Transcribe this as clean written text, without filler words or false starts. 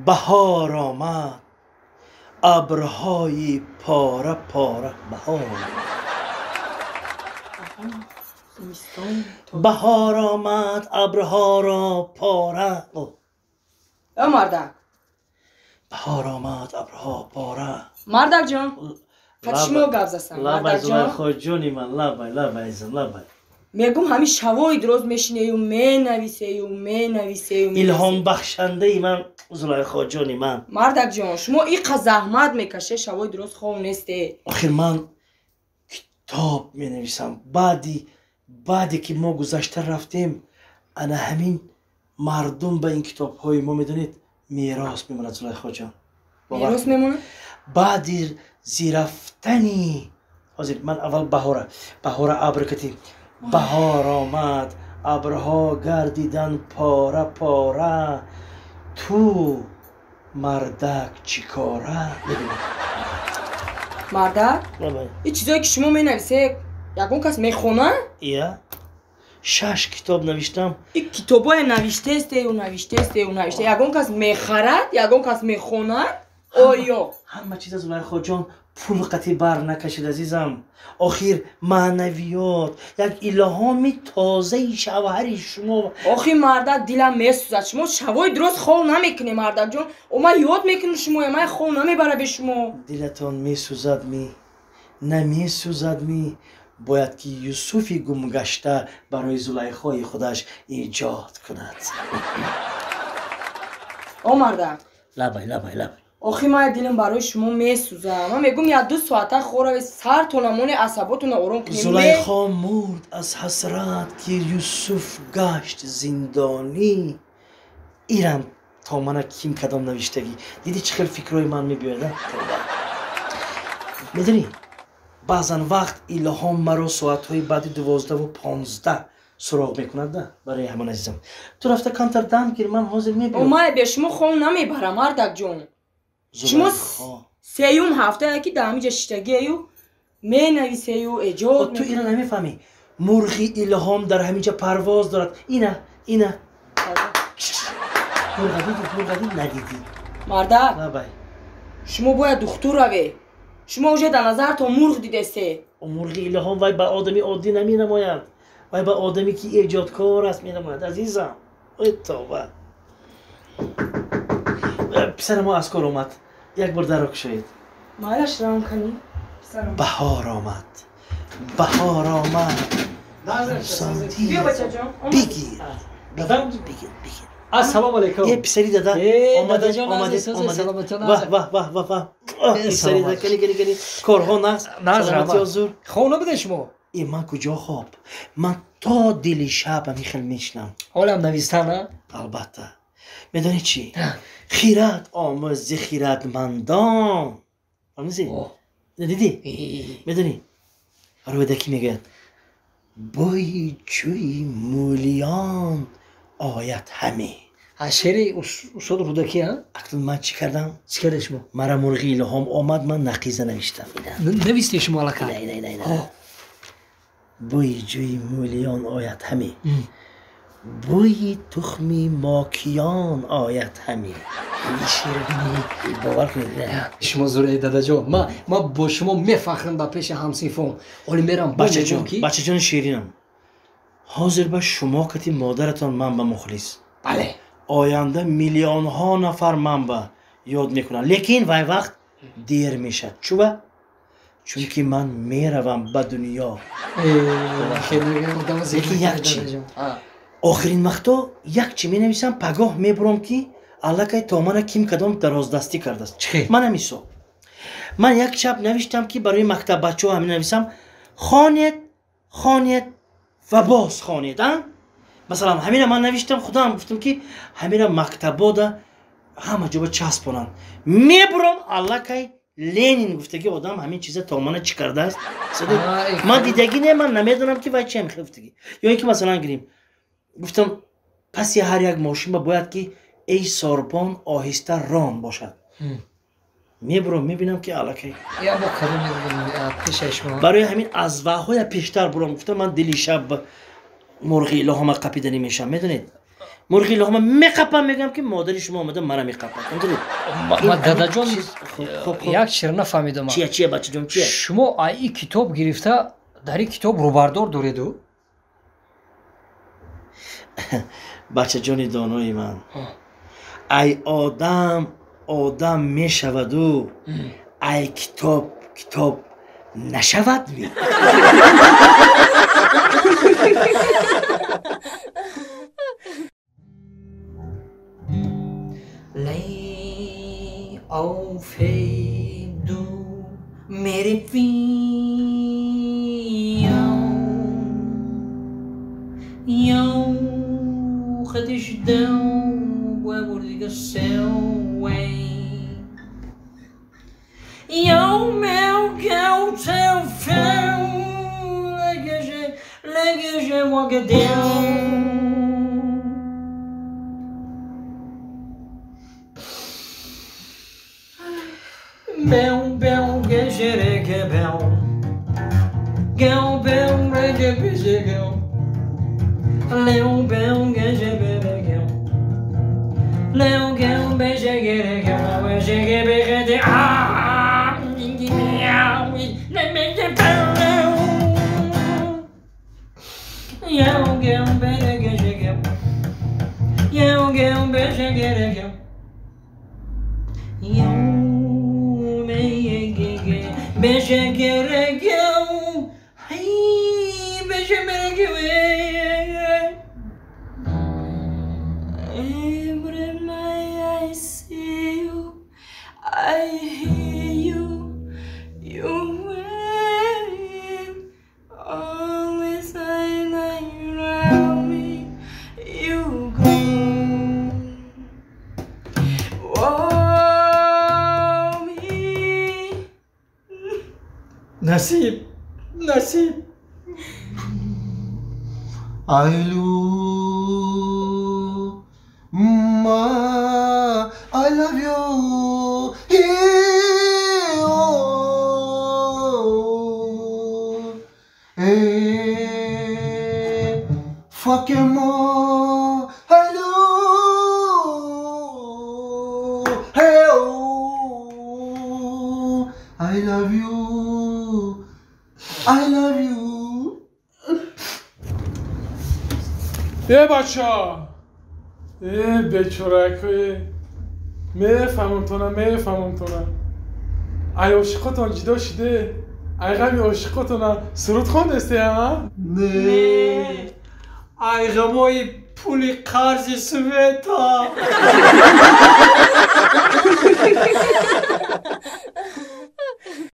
Баҳор омад, абрҳои пора пора. Баҳор баҳор омад, абрҳоро пора. Э, мардак. Баҳор омад, абрҳо пора. Мардак ҷон, қад шумо гап засам. Лабай, Зулайхоҷони ман, лабай, лабай, азизам, лабай. Мегум, ҳамин шавои дуроз мешинею менависею менависею. Илҳомбахшандаи ман, Зулайхоҷони ман. Мардак ҷон, шумо иқа заҳмат мекаше, шавои дуроз хов несте. Охир ман китоб менависам. Баъде ки мо гузашта рафтем, ана ҳамин мардум ба ин китобҳои мо, медонед, мерос мемонад, Зулайхоҷон. Мерос мемонад? Баъди зирафтани ҳозир ман аввал баҳора, баҳора абр катим. Баҳор омад, абрҳо гардидан пора пора, ту мардак чӣ кора? Мардак, ин чизое ки шумо менависед, ягон кас мехона? Ия, шаш китоб навиштам. Ин китобое навиштестею навиштестею навиште, ягон кас мехарад, ягон кас мехонад оё? Ҳама чиза, Зулайхоҷон, пул қатӣ бар накашид, азизам. Охир маънавиёт, як илҳоми тозаи шавҳари шумо. Охи, мардак, дилам месӯзад. Шумо шавои дуроз хов намекунед, мардакҷон. О, ман ёд мекунам шумоя, ман хов намебара бе шумо. Дилатон месӯзад ми, намесӯзад ми? Бояд ки Юсуфи гумгашта барои Зулайхои худаш эҷод кунад. О, мардак. Лабай, лабай, лабай. Охи, ман дилам барои шумо месӯзам. Ман мегӯм, як ду соата хораве, сартона моне, асаботона ором кунем. Зулайхо мурд аз ҳасрат, ки Юсуф гашт зиндонӣ. Ирам то мана ким кадом навиштагӣ. Дидӣ, чӣ хел фикрҳои ман мебиёяд? Медонӣ, баъзан вақт илҳом маро соатҳои баъди 12:15 суроғ мекунад да. Барои ҳамон, азизам, ту рафта камтар дам гир, ман ҳозир мебиём. Ман бе шумо хов намебарам, мардакҷон. Шумо сеюм ҳафтае ки дар ҳамиҷа шиштагиею менависею эҷод. Ту ина намефаҳмӣ, мурғи илҳом дар ҳаминҷа парвоз дорад. Ина, ина, мурға дидӣ? Мурға дидӣ, надидӣ? Мардак. Лабай. Шумо бояд духтур раве. Шумо уже дар назартон мурғ дидесте. Мурғи илҳом вай ба одами оддӣ наменамояд, вай ба одаме ки эҷодкор аст менамояд, азизам. Ой, тоба, писарамо аз кор омад, як бор даро кушоед. Майлаш, равам канӣ. Баҳор омад, баҳор омад. Биё, бачаҷон. Бигир, бигир, бигир. Ассалому алайкум. Е, писари дада омадед, омадед, омадед! Ваҳ, ваҳ, ваҳ, ваҳ, ваҳ, писари дада, кани, кани, кани, корҳо нағз? Саломатиё зур? Хоб набудед шумо? Е, ман куҷо хоб? Ман то дили шаб ҳамин хел мешинам. Ҳолам навистан? Албатта. Медонӣ чӣ? Хират омӯзи хиратмандон. Фаҳмидӣ? Дидӣ, медонӣ, Рӯдакӣ мегӯяд: бӯи ҷӯи мӯлиён ояд ҳаме. Шеъри устод Рӯдакӣ? Акнун ман чӣ кардам? Чӣ кардед шумо? Мара мурғи илҳом омад, ман нақиза навиштам. Навистед шумо аллакай? Не, не, не. Бӯи ҷӯи мӯлиён ояд ҳаме, бӯи тухми мокиён ояд ҳаме. Бовар кунед. Шумо зуре, дадаҷон. Ман бо шумо мефахрам ба пеши ҳамсинфон. Оли мерам. Бачаҷон, бачаҷони ширинам, ҳозир ба шумо кати модаратон ман ба мухлис. Бале. Оянда миллионҳо нафар ман ба ёд мекунанд, лекин вай вақт дер мешавад. Чуба? Чунки ман меравам ба дунё. Лекин як чи, охирин вақто як чи менависам, пагоҳ мебурам, ки аллакай то мана ким кадом дароздастӣ кардааст. Мана мисол, ман як шаб навиштам, ки барои мактаббачаҳо ҳамин нависам: хонед, хонед ва боз хонед. А масалан, ҳамина ман навиштам, худам гуфтам, ки ҳамина мактабода ҳама ҷоба часпонанд. Мебурам, аллакай Ленин гуфтаги одам ҳамин чиза то мана чӣ кардааст. Ман дидагӣ не, ман намедонам, ки вай чи ҳам гуфтагӣ. Ё ин ки, масалан, гирем, гуфтам, паси ҳар як мошинба бояд ки «Эй сорбон, оҳиста рон» бошад. Мебурам, мебинам, ки аллакай. Барои ҳамин аз ваҳоя пештар бурам, гуфтам, ман дили шаб мурғи илоҳома қапиданӣ мешавам, медонед. Мурғи лоғма меқапам, мегӯям ки модари шумо омада мара меқапад. Дадаҷон, як чизро нафаҳмидам. Чия, чия, бачаҷон, чия? Шумо ай китоб гирифта, дар ин китоб рӯбардор дореду? Бачаҷони донои ман, ай одам одам мешаваду, ай китоб китоб нашавад ми? Lei au fedo mere fião ião redisdão obrigação em ião meu que teu feu legeje wagadeu. Bel, bel, gejere, bel. Gel, bel, rege, bije, gel. Leu, bel, geje, bebe, gel. Leu, gel, beje, gere, gel. Beje, ge, be, de, ah, ningi, miau, le, me, ge, bel. Yeu, gel, bere, geje, gel. Yeu, gel, beje, gere, gel. Yeu. Beje gere gel, ay beje mere gel. Every night I see you, I hear you, you wave. Always I lie around me, you go. Oh. Насиб, насиб. Айлу, ma, I love you. Hey, oh, hey, fuck more. Hello, hey, oh, I love you. I love you. Э бача, э бечоракое, мефаҳмам тона, мефаҳмам тона. Ай ошиқотон ҷидо шиде, ай ғами ошиқотона суруд хондесте, а? Не, ай ғамои пули қарзи Света.